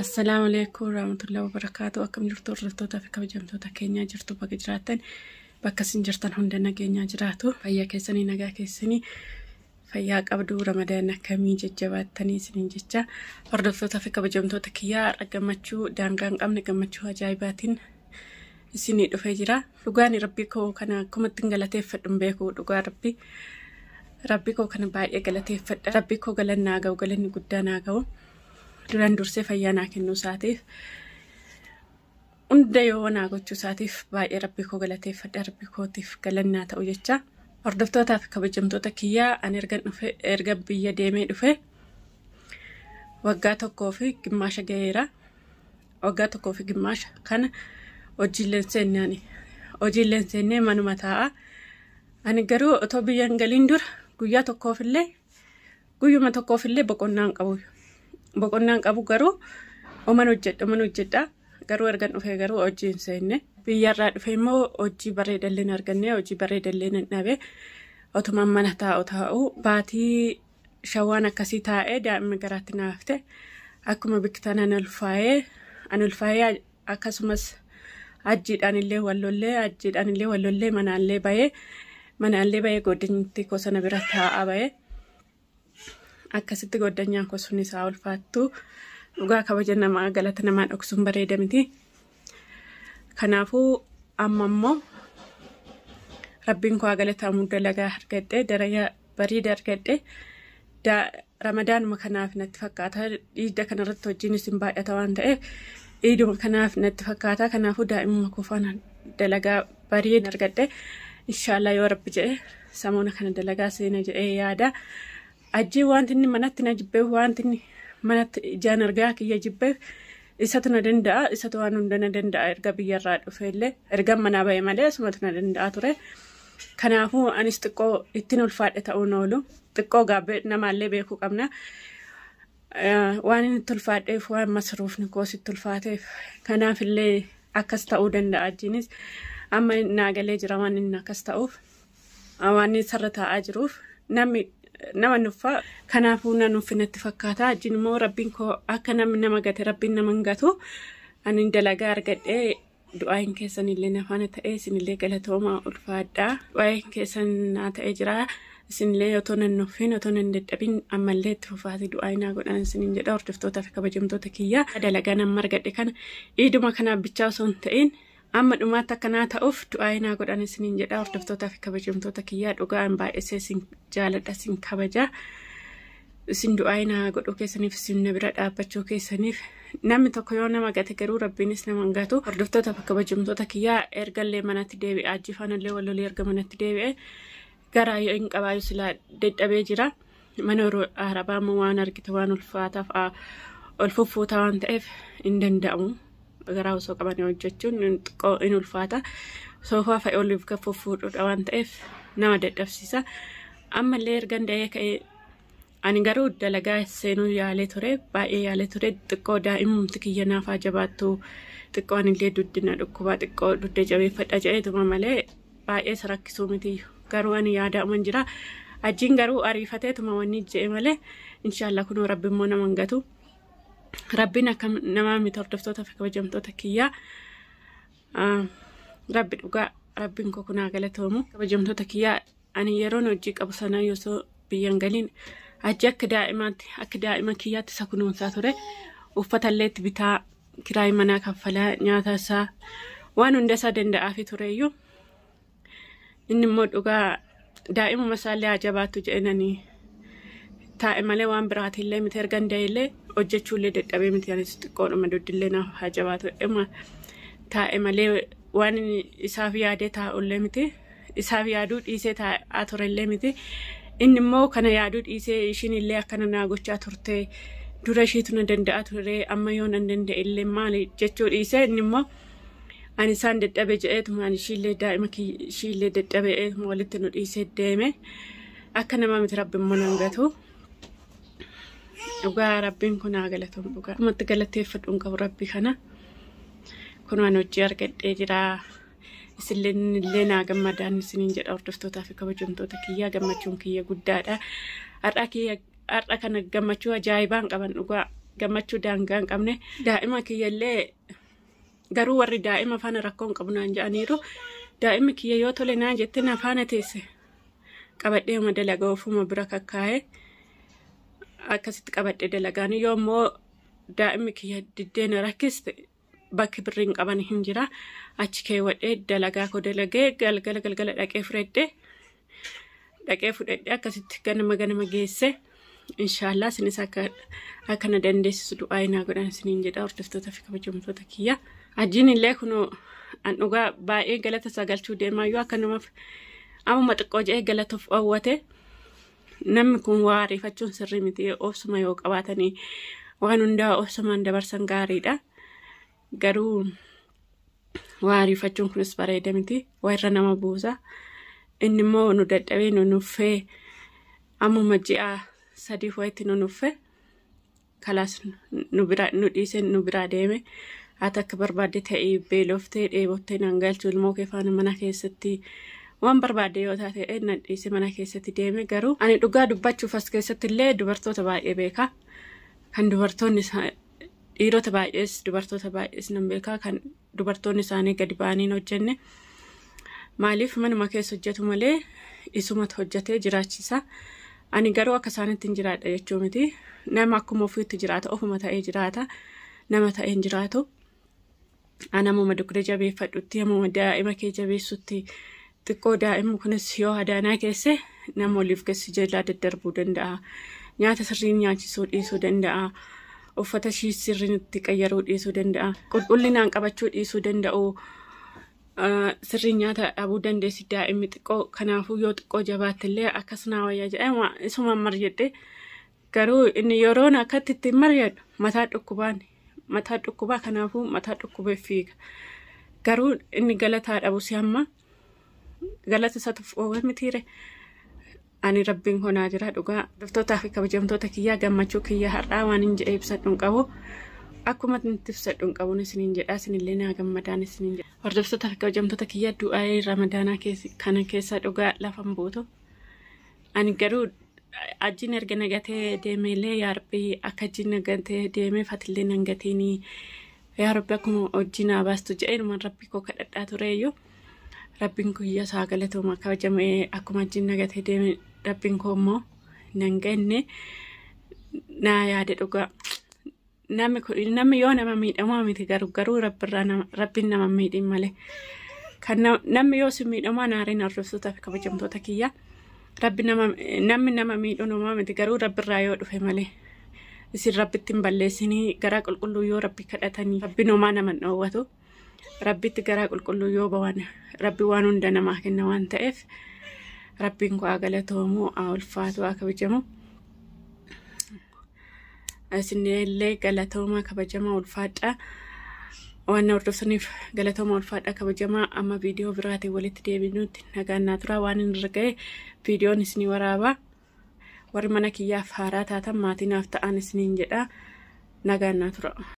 Assalaamu alaikum warahmatullahi wabarakaatu. Akkam jirtu hordoftoota fi kabajamtoota keenyaa? Jirtu bakka jiraattan, bakka isin jirtan hunda nageenyaa jiraatu. Fayyaa keessanii, nagaa keessanii, fayyaa qabdu? Ramadaan akkamii jajjabaattanii isiniin jecha. Hordoftoota fi kabajamtoota kiyyaa, har'a gammachuu daangaa hin qabne, gammachuu ajaa'ibaatiin isinii dhufee jira. Dhugaan Rabbii koo kana akkuma ittiin galateeffadhu hin beeku. Dhugaa Rabbii, Rabbii koo kana baay'ee galateeffadha. Rabbii koo galanni naa ga'u, galanni guddaa naa ga'u. Duraan dursee fayyaa naa kennuu isaatiif, hunda yoo naa gochuu isaatiif baay'ee Rabbii koo galateeffadha. Rabbii kootiif galannaa ta'u jecha. Hordoftootaa fi kabajamtoota kiyyaa, ani erga dhufe, erga biyya deemee dhufe waggaa 1.5 ga'eera. Waggaa 1.5 kana hojiileen seenne, ani hojiileen seennee manuma taa'a. Ani garuu otoo biyya hin galiin dura guyyaa tokkoofillee, guyyuma tokkoofillee boqonnaa hin qabu. Boqonnaa hin qabu, garuu oman hojjedha, oman hojjedha. Garuu ergan dhufee garuu hojii hin seenne. Biyyarraa dhufe immoo hojii bareedallee hin arganne, hojii bareedallee hin dhabe. Otumaan mana taa'u taa'u baatii shawwaan akkasii taa'ee daa'imni garaatti na hafte. Akkuma bikkitaan an ulfaa'ee, an ulfaa'ee akkasumas ajjiidhaan illee wallollee, ajjiidhaan illee wallollee, manaallee bahee, manaallee bahee godinti koo sana bira taa'aa bahee. Akkasitti goddanyaan koo sun isaa ulfaattu. Dhugaa kabaja namaa, galata namaa dhoksuun bareeda miti. Kanaafuu amma immoo Rabbiin koo haa galatamu, dalagaa argadhe, dalagaa bareeda argadhe. Ramadaanuma kanaaf natti fakkaata. Iida kanarratti hojiin isin baay'ata waan ta'eef iiduma kanaaf natti fakkaata. Kanaafuu daa'imuma koo faana dalagaa bareeda argadhe. Inshaallah yoo Rabbi jedhe samoona kana dalagaa seena jedhee yaada. Ajjii wanti inni manatti na jibbeef, wanti inni manatti ijaan argaa kiyya jibbeef, isatu na danda'a, isatu waan hunda na danda'a. Erga biyyarraa dhufe illee, erga manaa ba'e malee isumatu na danda'a ture. Kanaafuu anis xiqqoo ittiin ulfaadhe ta'uun oolu. Xiqqoo gaabbee namaallee beekuu qabna. Waan inni itti ulfaadheef, waan masruufni koos itti ulfaateef, kanaaf illee akkas ta'uu danda'a. Ajjiinis amma naa galee jira waan inni akkas ta'uuf. Waan inni sarara taa'aa jiruuf namni nama nuffaa, kanaafuu na nuffi natti fakkaata. Ajjiin immoo Rabbiin koo akka namni nama gate Rabbiin nama hin gatu. Ani dalagaa argadhee du'aayin keessan illee na faana ta'ee, isinillee galatooma, ulfaadhaa. Du'aayin keessan naa ta'ee jira. Isinillee otoo nan nuffin, otoo nan dadhabin ammallee itti fufaati du'aayin naa godhan isinin jedha. Hordoftootaa fi kabajamtoota kiyyaa, dalagaa nama argadhe kana iiduma kanaaf bichaa osoo hin ta'in amma dhumaatti akkanaa ta'uuf du'aayin naa godhan isinin jedha. Hordoftootaa fi kabajamtoota kiyyaa, dhugaan baay'isee isin jaaladha, isin kabaja. Isin du'aayin naa godhuu keessaniif, isin na bira dhaabbachuu keessaniif. Namni tokko yoo nama gate garuu Rabbiinis nama hin gatu. Hordoftoota fi kabajamtoota kiyyaa, ergallee manatti deebi'e, ajjifaanallee wallolii erga manatti deebi'e garaa yoo hin qabaayu silaa dadhabee jira. Mana arabaa immoo waan argite waan ulfaataaf ol fuffuutaa waan ta'eef hin danda'amu. Garaa osoo qabanii hojjechuun xiqqoo hin ulfaata. Soofaa fa'i oliif kan fuffuudhuudha waan ta'eef nama dadhabsiisa. Ammallee ergan da'ee ka'ee ani garuu dalagaa seenuu yaalee ture, baay'ee yaalee ture. Xiqqoo daa'imumti kiyya naafaa jabaattu, xiqqoo anillee duddina dhukkubaa xiqqoo dugda jabeeffadha jedheetuma malee baay'ee isa rakkisuu miti. Garuu ani yaadaaman jira. Ajjiin garuu ariifateetuma wanni je'e malee inshaallah kunoo Rabbi immoo nama hin gatu. Rabbiin akka namaa miti. Hordoftoota fi kabajamtoota kiyyaa, Rabbi dhugaa Rabbiin koo kunaa galatoomu. Kabajamtoota kiyyaa, ani yeroon hojii qabu sana osoo biyyan galiin ajji akka daa'imaatti, akka daa'ima kiyyaatti isa kunuunsaa ture. Uffata illee itti bitaa, kiraayii manaa kaffalaa, nyaata isaa, waan hunda isaa danda'aafi tureyyuu. Inni immoo dhugaa daa'imuma isaallee haa jabaattu jedhanii taa'e malee waan biraatiillee miti. Erga da'ellee hojjechuullee dadhabee miti. Anis xiqqoodhuma duddillee naaf haa jabaatu taa'e malee waan isaaf yaadee taa'ullee miti. Isaaf yaaduu dhiisee taa'aa turellee miti. Inni immoo kana yaaduu dhiisee ishiin illee akkana naa gochaa turte, dura ishiitu na danda'a ture, amma yoo nan danda'e illee maali jechuu dhiisee, inni immoo ani isaan dadhabe jedheetuma, ani ishiillee daa'ima ishiillee dadhabe walitti nu dhiisee deeme. Akka namaa miti, Rabbi immoo nan gatu. Dhugaa Rabbiin kun haa galatoom dhugaa. Akkumatti galateeffadhu hin qabu Rabbi kana. Kun waan hojii argadhee jira. Isillee illee naa gammadaan isiniin jedha. Hordoftootaa fi kabajamtoota kiyyaa, gammachuun kiyya guddaadha. Har'a kiyya, har'a kana gammachuu ajaa'ibaan qaban dhugaa. Gammachuu daangaa hin qabne. Daa'ima kiyyallee garuu warri daa'ima faana rakkoo hin qabu naan jedhaniiru. Daa'imni kiyya yoo tole naan jette na faana teesse. Qabadhee uma dalagaa ofuma bira kakkaa'ee akkasitti qabadhee dalagaan. Yoo immoo daa'imni kiyya diddee na rakkiste bakki birriin qaban hin jira. Achi keewwadhee dalagaa koo dalagee galgala galgala dhaqee fudhadhee akkasitti ganama ganama geesse. Inshaallah isinis akka na dandeessisu du'aa naa godhan isiniin jedha hordoftoota fi kabajamtoota kiyya. Ajiin illee kunoo an dhugaa baay'ee galata isaa galchuu deemaayyuu akka namaaf ammuma xiqqoo jedhee galata of oowwate. Namni kun waa ariifachuun sirrii miti, obsuma yoo qabaatanii waan hundaa obsumaan dabarsan gaariidha. Garuu waa ariifachuun kunis bareeda miti, waa irra nama buusa. Inni immoo nu dadhabee nu nuffee ammuma ji'a 3 wayitti nu nuffe kalaas nu dhiisee nu biraa deeme. Ati akka barbaadde ta'ee beeloftee dheebottee naan galchu ilmoo kee faana mana keessatti waan barbaadde yoo taate na dhiisee mana keessatti deeme. Garuu ani dhugaa dubbachuuf as keessatti illee dubartoota baay'ee beeka. Kan dubartoonni dhiirota baay'ees dubartoota baay'ees nan beeka. Kan dubartoonni isaanii gadi ba'anii hin hojjenne. Maaliif manuma keessa hojjetu malee isumatu hojjetee jiraachisa. Ani garuu akka isaanitti hin jiraadha jechuu miti. Nama akkuma ofiitti jiraata, ofuma ta'ee jiraata, nama ta'ee hin jiraatu. Ani ammuma dugda jabeeffadhutti, ammuma daa'ima kee jabeessutti xiqqoo daa'imni kunis yoo hadaanaa keesse nama oliif geessu jalaa daddarbuu danda'a. Nyaata sirriin nyaachisuu dhiisuu danda'a. Uffata ishii sirriin itti qayyaruu dhiisuu danda'a. Qulqullinaan qabachuu dhiisuu danda'u. Sirriin nyaata dhabuu dandeessi daa'imni xiqqoo. Kanaafuu yoo xiqqoo jabaatte illee akkas naa wayyaa jedhee isumaan marjedhe. Garuu inni yeroon akkatti ittiin marjedhu mataa dhukkubaan mataa dhukkubaa, kanaafuu mataa dhukkubee fiiga. Garuu inni galataa dhabu si hamma galata isaatu oowwan mitiire. Ani rabbiin konaa jira dhugaa. Hordoftoota fi kabajamtoota kiyyaa gammachuu kiyya har'aa waan hin jedhee ibsadhu hin qabu. Akkuma itti ibsadhu hin qabuun isiniin jedha, isinillee naa gammadaan isiniin jedha. Hordoftoota fi kabajamtoota kiyyaa du'aa ramadaanaa kana keessa dhugaa lafa hin buutu. Ani garuu ajiin erga nagatee deemeellee yaa Rabbi akka ajiin nagatee deemee fatillee nan gateenii yaa Rabbi akkuma hojii naa baastu jedhee Rabbi koo kadhadhaa tureeyyuu. Rabbiin kiyya isaa galatooma kabajamee akkuma ajiin nagatee deeme Rabbiin koo immoo nan ganne naa yaade dhugaa. Namni yoo nama miidhamaa miti garuu rabbiin nama miidhin malee. Kan namni yoo si miidhamaa naariin hordoftoota fi kabajamtoota kiyya. Rabbi namni nama miidhuun homaa miti garuu rabbirraa yoo dhufe malee. Isin rabbitti hin balleessinii garaa qulqulluu yoo rabbi kadhatanii rabbiin homaa nama hin dhoowwatu. Rabbitti garaa qulqulluu yoo bawan rabbi waan hunda namaa kenna waan ta'eef rabbiin koo haa galatoomu, haa ulfaatu, haa kabajamu. Isinillee galatooma kabajamaa ulfaadha. Waan hordoftaniif galatooma ulfaadha kabajamaa. Amma viidiyoo biraatiin walitti deebinutti nagaan naa tura. Waan hin irra ga'e viidiyoon isinii waraaba. Warri mana kiyyaaf haaraa taatan maatii naaf ta'an isiniin jedha. Nagaan naa tura.